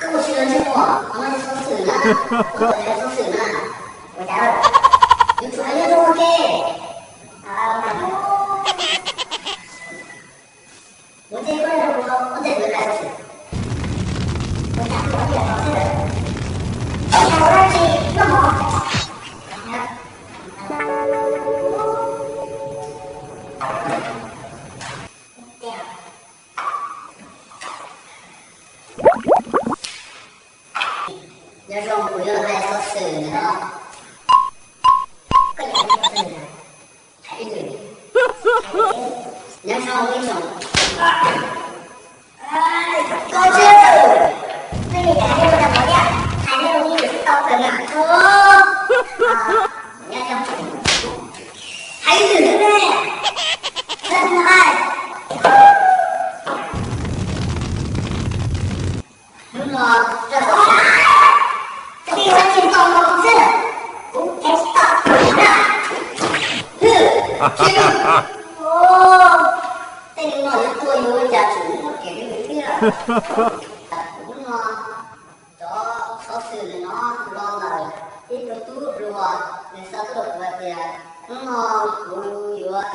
Koj ua tsis tau ntsej muag, qhov no yog xov xwm na, xov xwm na. Ua cas yuav tsum hais lus rau ua ke. Ua ntej koj rau kuv, ua ntej kuv hais xov xwm. Ua cas kuv hais tias xov xwm, ua dab tsi noj mov. Nyob zoo, kuv yuav hais xov xwm no. Koj yog, nyob zoo ib tsoom, koj tsis, nej hais ua cas pom tias hais nej ua ib tsis tau kawg na. Nyob zoo, hais ib tsis ne, hais. Hnub no, tij laug tsis tau no xwb, kuv tsis tau na. Tej neeg no yuav tua yus ua cas tseem muaj kev hlub thiab. Hnub no cov xov xwm no los ntawm ib tug tub hluas, nws xa tuaj rau kuv hais tias hnub no kuv yuav